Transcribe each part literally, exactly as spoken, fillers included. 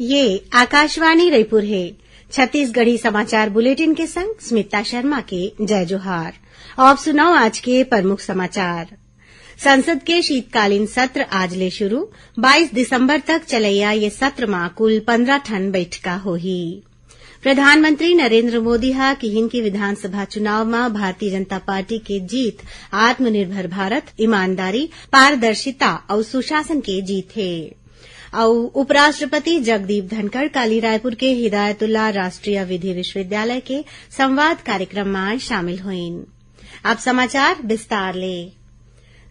ये आकाशवाणी रायपुर हे। छत्तीसगढ़ी समाचार बुलेटिन के संग स्मिता शर्मा के जय जोहार। अब सुनव आज के प्रमुख समाचार। संसद के शीतकालीन सत्र आज ले शुरू, बाईस दिसंबर तक चलइया ये सत्र म कुल पंद्रह ठन बइठका होही। प्रधानमंत्री नरेंद्र मोदी ह किहिन कि विधानसभा चुनाव म भारतीय जनता पार्टी के जीत आत्मनिर्भर भारत, ईमानदारी, पारदर्शिता अउ सुशासन के जीत हे। अउ उपराष्ट्रपति जगदीप धनखड़ काली रायपुर के हिदायतुल्ला राष्ट्रीय विधि विश्वविद्यालय के संवाद कार्यक्रम म शामिल होइन। अब समाचार विस्तार ले।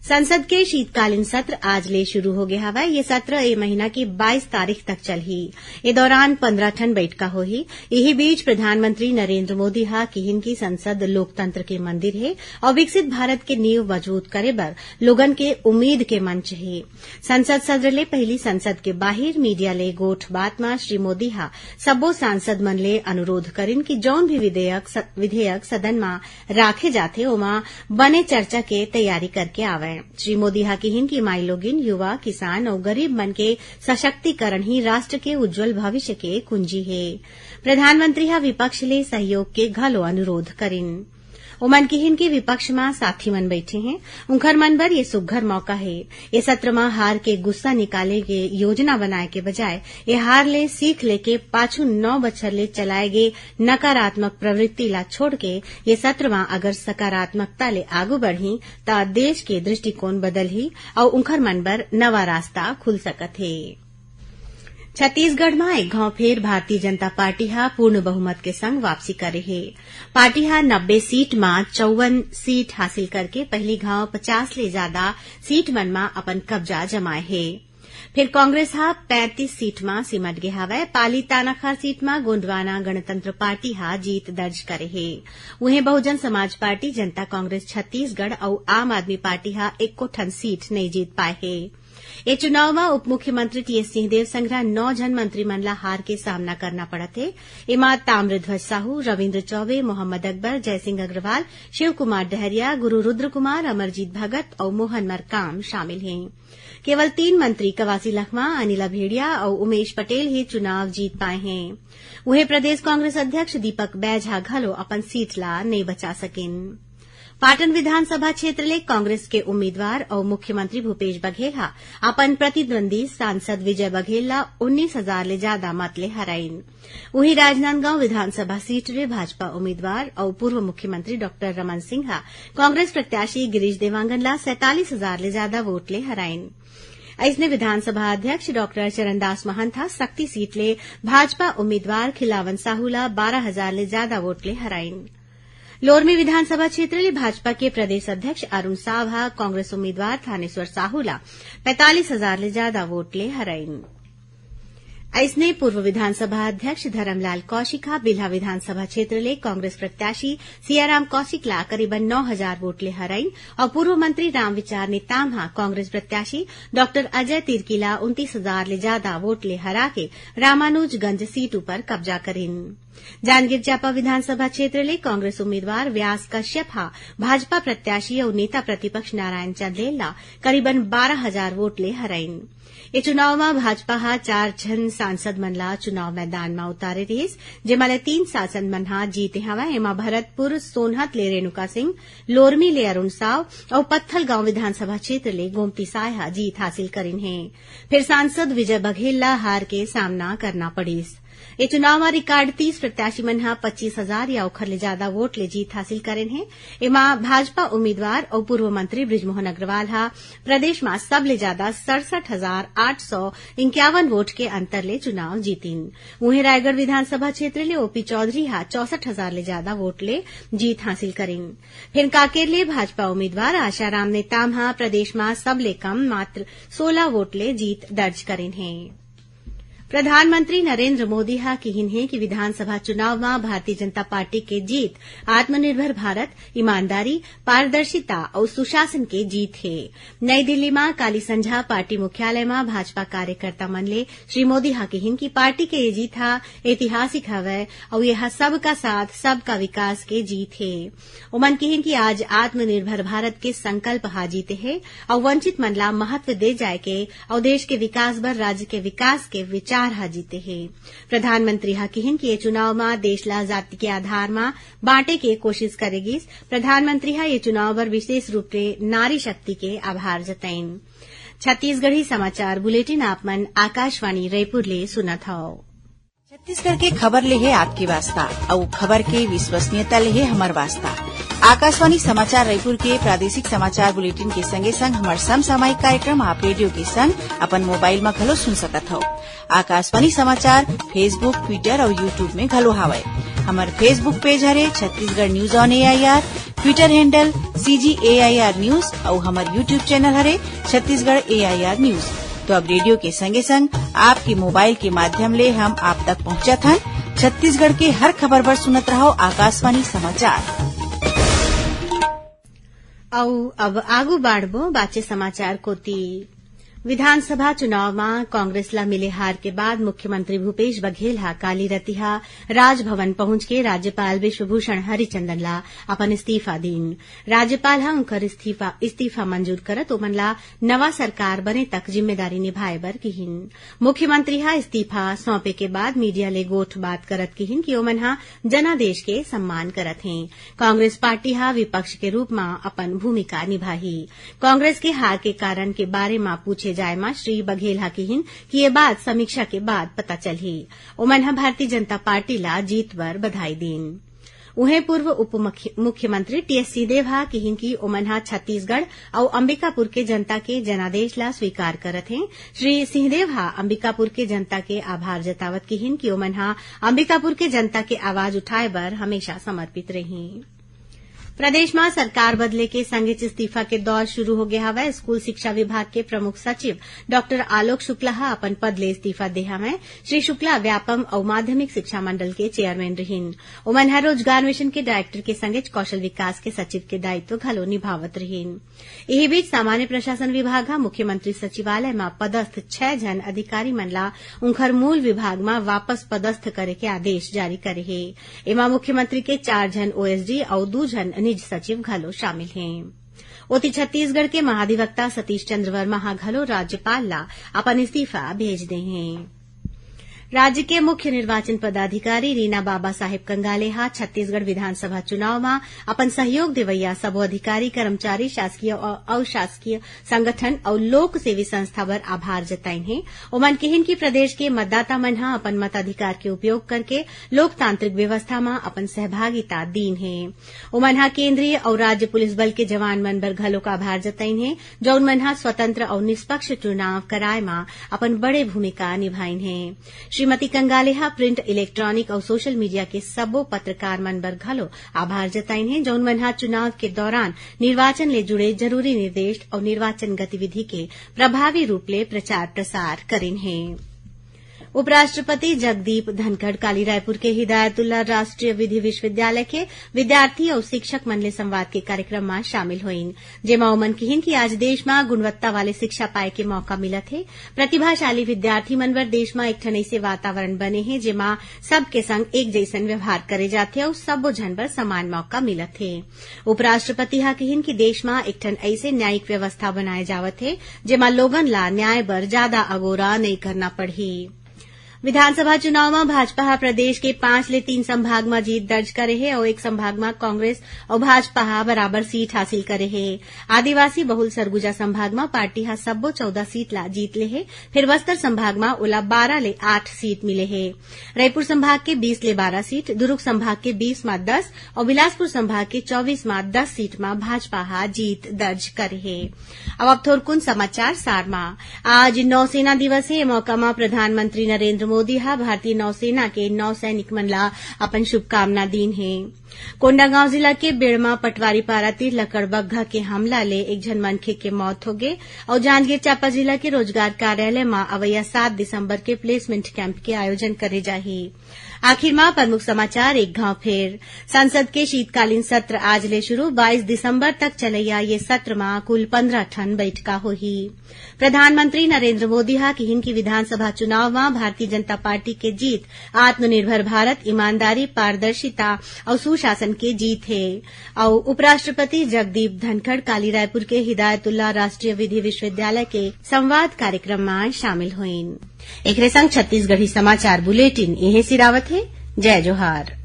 संसद के शीतकालीन सत्र आज ले शुरू होगे हवय। ये सत्र ए महीना के बाईस तारीख तक चलही। ए दौरान पंद्रह ठन बइठका होही। इही बीच प्रधानमंत्री नरेंद्र मोदी ह किहिन कि संसद लोकतंत्र के मंदिर हे अउ विकसित भारत के नींव मजबूत करे बर लोगन के उम्मीद के मंच हे। संसद सत्र ले पहिली संसद के बाहिर मीडिया ले गोठ बात म श्री मोदी ह सब्बो सांसद मन ले अनुरोध करिन कि जउन भी विधेयक स-, विधेयक सदन म राखे जाथे, ओमा बने चर्चा के तैयारी करके आवय। श्री मोदी ह किहिन कि माईलोगिन, युवा, किसान अउ गरीब मन के सशक्तिकरण ही राष्ट्र के उज्जवल भविष्य के कुंजी हे। प्रधानमंत्री ह विपक्ष ले सहयोग के घलो अनुरोध करिन। ओमन किहिन कि विपक्ष म साथी मन बइठे हें, उंखर मन बर ये सुघ्घर मौका हे। ए सत्र म हार के गुस्सा निकाले के योजना बनाए के बजाय ए हार ले सीख लेके पाछू नौ बछर ले चलाए गे नकारात्मक प्रवृत्ति ला छोड़ के ये सत्र म अगर सकारात्मकता ले आगू बढ़ही, त देश के दृष्टिकोण बदलही अउ उंखर मन बर नवा रास्ता खुल सकत हे। छत्तीसगढ़ म एक घांव फेर भारतीय जनता पार्टी ह पूर्ण बहुमत के संग वापसी करे हे। पार्टी ह नब्बे सीट म चौवन सीट हासिल करके पहिली घांव पचास ले जादा सीट मन म अपन कब्जा जमाए हे। फेर कांग्रेस ह पैंतीस सीट म सिमट गे हवय। पाली तानाखार सीट म गोंडवाना गणतंत्र पार्टी ह जीत दर्ज करे हे। उहें, बहुजन समाज पार्टी, जनता कांग्रेस छत्तीसगढ़ अउ आम आदमी पार्टी ह एको ठन सीट नइ जीत पाए हे। ए चुनाव म उप मुख्यमंत्री टीएस सिंहदेव संघरा नौ झन मंत्री मन ला हार के सामना करना पड़त हे। एमा ताम्रध्वज साहू, रविंद्र चौबे, मोहम्मद अकबर, जयसिंह अग्रवाल, शिव कुमार डहरिया, गुरु रुद्र कुमार, अमरजीत भगत अउ मोहन मरकाम शामिल हें। केवल तीन मंत्री कवासी लखमा, अनिला भेड़िया अउ उमेश पटेल ही चुनाव जीत पाए हें। उहें, प्रदेश कांग्रेस अध्यक्ष दीपक बैज ह घलो अपन सीट ला नइ बचा सकिन। पाटन विधानसभा क्षेत्र ले कांग्रेस के उम्मीदवार अउ मुख्यमंत्री भूपेश बघेल ह अपन प्रतिद्वंदी सांसद विजय बघेल ला उन्नीस हजार ले जादा मत ले हराइन। उही राजनांदगांव विधानसभा सीट ले भाजपा उम्मीदवार अउ पूर्व मुख्यमंत्री डॉक्टर रमन सिंह ह कांग्रेस प्रत्याशी गिरीश देवांगन ला सैंतालीस हजार ले जादा वोट ले हराइन। अइसने विधानसभा अध्यक्ष डॉक्टर चरणदास महंत ह सक्ती सीट ले भाजपा उम्मीदवार खिलावन साहू ला बारह हजार ले जादा वोट ले हराइन। लोरमी विधानसभा क्षेत्र ले भाजपा के प्रदेश अध्यक्ष अरुण साव ह कांग्रेस उम्मीदवार थानेश्वर साहू ला पैंतालीस हजार ले जादा वोट ले हराइन। अइसने पूर्व विधानसभा अध्यक्ष धरमलाल कौशिक ह बिल्हा विधानसभा क्षेत्र ले कांग्रेस प्रत्याशी सियाराम कौशिक ला करीबन नौ हजार वोट ले हराइन अउ पूर्व मंत्री रामविचार नेताम ह कांग्रेस प्रत्याशी डॉक्टर अजय तिर्की ला उनतीस हजार ले जादा वोट ले हरा के रामानुजगंज सीट ऊपर कब्जा करिन। जांजगीर चांपा विधानसभा क्षेत्र ले कांग्रेस उम्मीदवार व्यास कश्यप ह भाजपा प्रत्याशी अउ नेता प्रतिपक्ष नारायण चंदेल ला करीबन बारह हजार वोट ले हराइन। ए चुनाव म भाजपा ह चार झन सांसद मन ला चुनाव मैदान म उतारे रिहिस, जेमा ले तीन सांसद मन ह जीते हवय। एमा भरतपुर सोनहत ले रेणुका सिंह, लोरमी ले अरुण साव अउ पत्थलगांव विधानसभा क्षेत्र ले गोमती साय ह जीत हासिल करिन हे। फेर सांसद विजय बघेल ला हार के सामना करना पड़िस। ए चुनाव म रिकॉर्ड तीस प्रत्याशी मन ह पच्चीस हजार या ओखर ले जादा वोट ले जीत हासिल करेन हे। एमा भाजपा उम्मीदवार अउ पूर्व मंत्री बृजमोहन अग्रवाल ह प्रदेश म सबले जादा सड़सठ हजार आठ सौ इंक्यावन वोट के अंतर ले चुनाव जीतिन। उहें, रायगढ़ विधानसभा क्षेत्र ले ओपी चौधरी ह चौसठ हजार ले जादा वोट ले जीत हासिल करिन। फेर कांकेर ले भाजपा उम्मीदवार आशाराम नेताम ह प्रदेश म सबले कम मात्र सोला वोट ले जीत दर्ज करिन हे। प्रधानमंत्री नरेंद्र मोदी ह किहिन हे कि विधानसभा चुनाव म भारतीय जनता पार्टी के जीत आत्मनिर्भर भारत, ईमानदारी, पारदर्शिता अउ सुशासन के जीत हे। नई दिल्ली म काली संझा पार्टी मुख्यालय म भाजपा कार्यकर्ता मन ले श्री मोदी ह किहिन कि पार्टी के ये जीत ह ऐतिहासिक हवय अउ ये ह सबका साथ, सबका विकास के जीत हे। ओमन किहिन कि आज आत्मनिर्भर भारत के संकल्प ह जीते हे अउ वंचित मन ला महत्व दे जाय के अउ देश के विकास बर राज्य के विकास के विचार सरकार ह जीते हे। प्रधानमंत्री ह किहिन कि ये चुनाव म देश ला जाति के आधार म बांटे के कोशिश करे गिस। प्रधानमंत्री ह ये चुनाव बर विशेष रूप ले नारी शक्ति के आभार जताइन। छत्तीसगढ़ी समाचार बुलेटिन आप मन आकाशवाणी रायपुर ले सुनत हव। छत्तीसगढ़ के खबर ले हे आपके वास्ता, अउ खबर के विश्वसनीयता ले हे हमर वास्ता। आकाशवाणी समाचार रायपुर के प्रादेशिक समाचार बुलेटिन के संगे संग हमर समसामयिक कार्यक्रम आप रेडियो के संग अपन मोबाइल म घलो सुन सकत हव। आकाशवाणी समाचार Facebook, Twitter अउ YouTube में घलो हावय। हमर Facebook पेज हरे Chhattisgarh news on AIR, Twitter handle CG AIR news अउ हमर YouTube चैनल हरे छत्तीसगढ़ एआईआर न्यूज। तो अब रेडियो के संगे संग आपके मोबाइल के माध्यम ले हम आप तक पहुंचत हन। छत्तीसगढ़ के हर खबर बर सुनत रहव आकाशवाणी समाचार। अउ अब आगू बाढ़बो बाचे समाचार कोति। विधानसभा चुनाव म कांग्रेस ला मिले हार के बाद मुख्यमंत्री भूपेश बघेल ह काली रतिहा राजभवन पहुंच के राज्यपाल विश्वभूषण हरिचंदन ला अपन इस्तीफा दीन। राज्यपाल ह उनकर इस्तीफा, इस्तीफा मंजूर करत ओमन ला नवा सरकार बने तक जिम्मेदारी निभाए बर किहिन। मुख्यमंत्री ह इस्तीफा सौंपे के बाद मीडिया ले गोठ बात करत किहिन कि ओमन ह जनादेश के सम्मान करत हें। कांग्रेस पार्टी ह विपक्ष के रूप म अपन भूमिका निभाही। कांग्रेस के हार के कारण के बारे म पूछे जाय म श्री बघेल ह किहिन कि ये बात समीक्षा के बाद पता चलही। ओमन ह भारतीय जनता पार्टी ला जीत बर बधाई दीन। उहें, पूर्व उप मुख्य-, मुख्यमंत्री टीएस सिंहदेव ह किहिन कि ओमन ह छत्तीसगढ़ अउ अंबिकापुर के जनता के जनादेश ला स्वीकार करत हें। श्री सिंहदेव ह अंबिकापुर के जनता के आभार जतावत किहिन कि ओमन ह अंबिकापुर के जनता के आवाज उठाए बर हमेशा समर्पित रहीं। प्रदेश म सरकार बदले के संगेच इस्तीफा के दौर शुरू हो गे हवय। स्कूल शिक्षा विभाग के प्रमुख सचिव डॉक्टर आलोक शुक्ला ह अपन पद ले इस्तीफा दे हवय। श्री शुक्ला व्यापम अउ माध्यमिक शिक्षा मंडल के चेयरमैन रिहिन। ओमन ह रोजगार मिशन के डायरेक्टर के संगेच कौशल विकास के सचिव के दायित्व घलो निभावत रिहिन। इही बीच, सामान्य प्रशासन विभाग ह मुख्यमंत्री सचिवालय म पदस्थ छह झन अधिकारी मन ला उंखर मूल विभाग म वापस पदस्थ करे के आदेश जारी करे हे। एमा मुख्यमंत्री के चार झन ओएसडी अउ दू झन निज सचिव घलो शामिल हें। ओती, छत्तीसगढ़ के महाधिवक्ता सतीश चंद्र वर्मा ह घलो राज्यपाल ला अपन इस्तीफा भेज दे हें। राज्य के मुख्य निर्वाचन पदाधिकारी रीना बाबा साहेब कंगाले ह छत्तीसगढ़ विधानसभा चुनाव म अपन सहयोग देवइया सबो अधिकारी, कर्मचारी, शासकीय अउ अशासकीय संगठन अउ लोक सेवी संस्था बर आभार जताइन हे। ओमन किहिन कि प्रदेश के मतदाता मन ह अपन मताधिकार के उपयोग करके लोकतांत्रिक व्यवस्था म अपन सहभागिता दीन हे। ओमन ह केंद्रीय अउ राज्य पुलिस बल के जवान मन बर घलोक आभार जताइन हे, जउन मन ह स्वतंत्र अउ निष्पक्ष चुनाव कराए म अपन बड़े भूमिका निभाइन हे। श्रीमती कंगाले ह प्रिंट, इलेक्ट्रॉनिक अउ सोशल मीडिया के सबो पत्रकार मन बर घलो आभार जताइन हे, जउन मन ह चुनाव के दौरान निर्वाचन ले जुड़े जरूरी निर्देश अउ निर्वाचन गतिविधि के प्रभावी रूप ले प्रचार प्रसार करिन हे। उपराष्ट्रपति जगदीप धनखड़ काली रायपुर के हिदायतुल्ला राष्ट्रीय विधि विश्वविद्यालय के विद्यार्थी अउ शिक्षक मन ले संवाद के कार्यक्रम म शामिल होइन, जेमा ओमन किहिन कि आज देश म गुणवत्ता वाले शिक्षा पाए के मौका मिलत हे। प्रतिभाशाली विद्यार्थी मन बर देश म एक ठन अइसे वातावरण बने हे, जेमा सबके संग एक जइसन व्यवहार करे जाथे अउ सबो झन बर समान मौका मिलत हे। उपराष्ट्रपति ह किहिन कि देश म एक ठन अइसे न्यायिक व्यवस्था बनाए जावत हे, जेमा लोगन ला न्याय बर जादा अगोरा नइ करना पड़ही। विधानसभा चुनाव म भाजपा ह प्रदेश के पांच ले तीन संभाग म जीत दर्ज करे हे अउ एक संभाग म कांग्रेस अउ भाजपा ह बराबर सीट हासिल करे हे। आदिवासी बहुल सरगुजा संभाग म पार्टी ह सब्बो चौदह सीट ला जीत ले हे, फेर बस्तर संभाग म ओला बारह ले आठ सीट मिले हे। रईपुर संभाग के बीस ले बारह सीट, दुरूग संभाग के बीस म दस अउ बिलासपुर संभाग के चौबीस म दस सीट म भाजपा ह जीत दर्ज करे हे। अब, अब थोरकुन समाचार सार म। आज नौसेना दिवस हे। ए मौका म प्रधानमंत्री नरेंद्र मोदी ह भारतीय नौसेना के नौ सैनिक मन ला अपन शुभकामना दीन हे। कोंडागांव जिला के बेड़मा पटवारी पारा तीर लकड़बग्घा के हमला ले एक झन मनखे के मौत होगे अउ जांजगीर चांपा जिला के रोजगार कार्यालय म अवइया सात दिसंबर के प्लेसमेंट कैंप के आयोजन करे जाही। आखिर म प्रमुख समाचार एक घांव फेर। संसद के शीतकालीन सत्र आज ले शुरू, बाईस दिसंबर तक चलइया ये सत्र म कुल पन्द्रह ठन बइठका होही। प्रधानमंत्री नरेंद्र मोदी ह किहिन कि विधानसभा चुनाव म भारतीय जनता पार्टी के जीत आत्मनिर्भर भारत, ईमानदारी, पारदर्शिता अउ सुशासन शासन के जीत हे। अउ उपराष्ट्रपति जगदीप धनखड़ काली रायपुर के हिदायतुल्ला राष्ट्रीय विधि विश्वविद्यालय के संवाद कार्यक्रम म शामिल होइन। एकरे संग छत्तीसगढ़ी समाचार बुलेटिन इहें सिरावत हे। जय जोहार।